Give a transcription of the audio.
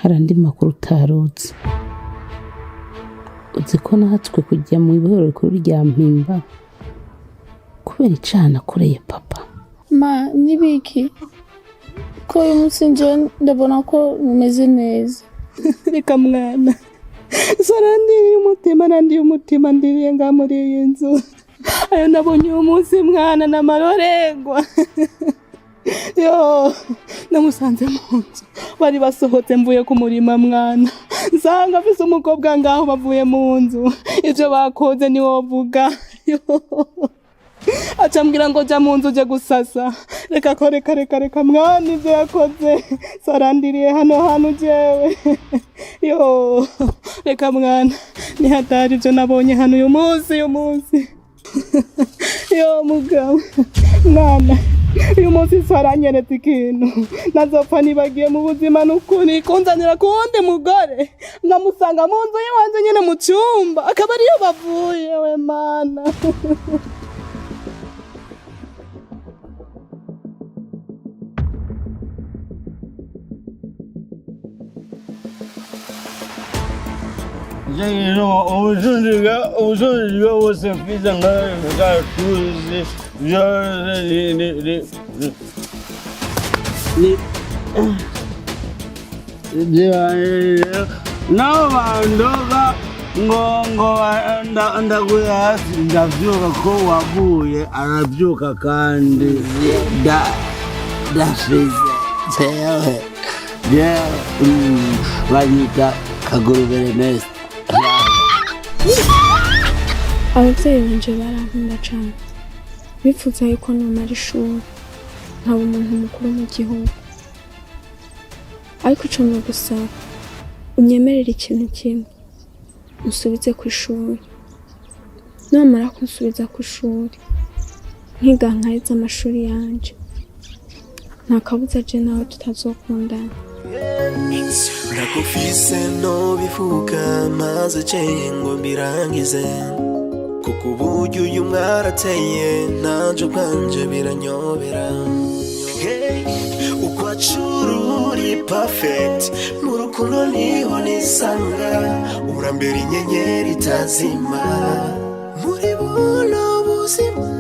Hari andi makuru utaruzi. Uzi ko nahatswe kujya mu ibohero rikuru rya Mpimba kubera icaha nakoreye papa? Ma, nibiki ko uyu munsi nje ndabona ko mumeze neza? Reka mwana, sora, ndiriye umutima, nandiye umutima, ndiriye nga muri iyi nzu. Ayo nabonye uyu munsi, mwana, n'amarorerwa. Yo, namusanze mu nzu, bari basohotse, mvuye ku murima, mwana, nsanga afise umukobwa ngaho bavuye mu nzu. Ivyo bakoze niwovuga. Yo, aca ambwira ngo jya mu nzu uje gusasa. Reka ko, reka, reka, reka, mwana, ibyo yakoze, sarandiriye hano hantu jewe. Yo, reka mwana, nihatari ibyo nabonye hano uyu munsi, uyu munsi. Yo mugabo, mwana, uyu munsi saranyeretse ikintu nazopfa nibagiye mu buzima. N'ukuri kunzanira ku wundi mugore, nkamusanga mu nzu y'iwanje nyine, mu cyumba, akaba ariyo bavuye. We mana! Ubutunzi bwose mfise ngaho byose ni nabo bandoga ngo ndaguye hasi ndavyuka, ko waguye aravyuka kandi ndashize jewe. Jewe banyita Kagurube Ernest. Ababyeyi banje barankunda cyane, bifuza yuko nomara ishuri nkaba umuntu mukuru mu gihugu. Ariko ico nogusaba, unyemerere ikintu kimwe: unsubize ku ishuri. Namara kunsubiza ku ishuri, nkiga nkaheza amashuri yanje, nta kabuza je nawe tutazokundana. Ndagufise, nobivuga maze ceye ngo mbirangize, kuko uburyo uyu mwarateye nanje ubwanje biranyobera. Hey, uko acururi perfect mu rukundo niho nisanga, urambera inyenyeri itazima muri buno buzima.